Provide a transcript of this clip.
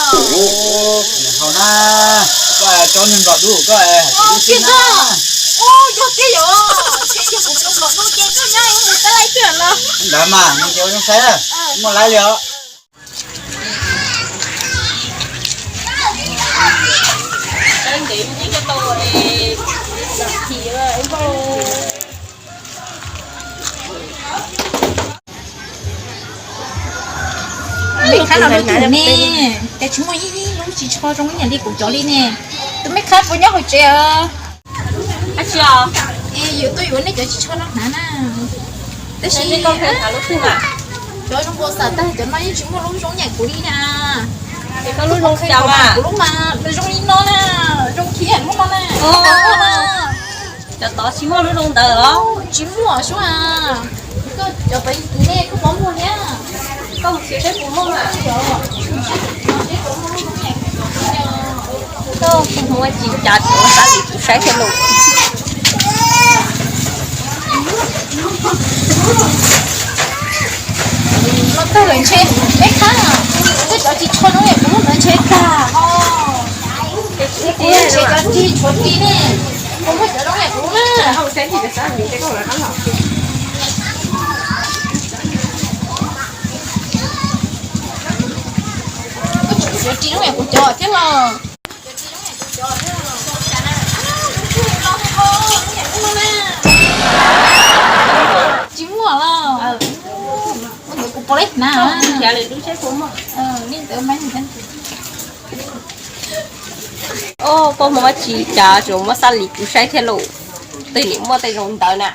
Hau na, koj tsob niag nplom dub koj hais tias dub xwb na. Ua yog tiag yom, ntshe yog kuv tus nplom dub ces koj nyob mus tab laij twg los. Ntawd mas nws ces ua zoo saib, muaj laib li os. Mej khab no lub twg ne, cas tsis muaj ib lub ris tsho zoo ib yam li kuv cov li ne. Tus mej khab puas nyob hauv tsev os? Es yuav tuaj yuav nej cov ris tsho no hnav na. Tab sis cov zoo nkaus xav tag, cov no yeej tsis muaj lub zoo ib yam kuv li na. Kuv lub mas zoo li no na, zoo khiv lub no na. Cov tod tsis muaj lub zoo ntawd los? Tsis muaj sub. Koj cov tod ne kuj puas muaj thiab? Koj mus txiav seb puas muaj. Koj muaj tsis cas tsuav xab lis kuv saib thiab lauj. Los tag lawm ntshe, mej khab, koj cov ris tsho zoo li kuv lub ntawd ntshe kag os. Kuv ntshe cov ris tshuav ris ne, kuv muaj cov zoo li kuv na. Koj tsuas ris zoo li kuv cov thiab los? Tsis muaj los? Kuv pom li na. Os, koj muaj tsis cas tsuav muab xab lis kuv saib thiab lauj. Twg nim muaj tej zoo ntawd na.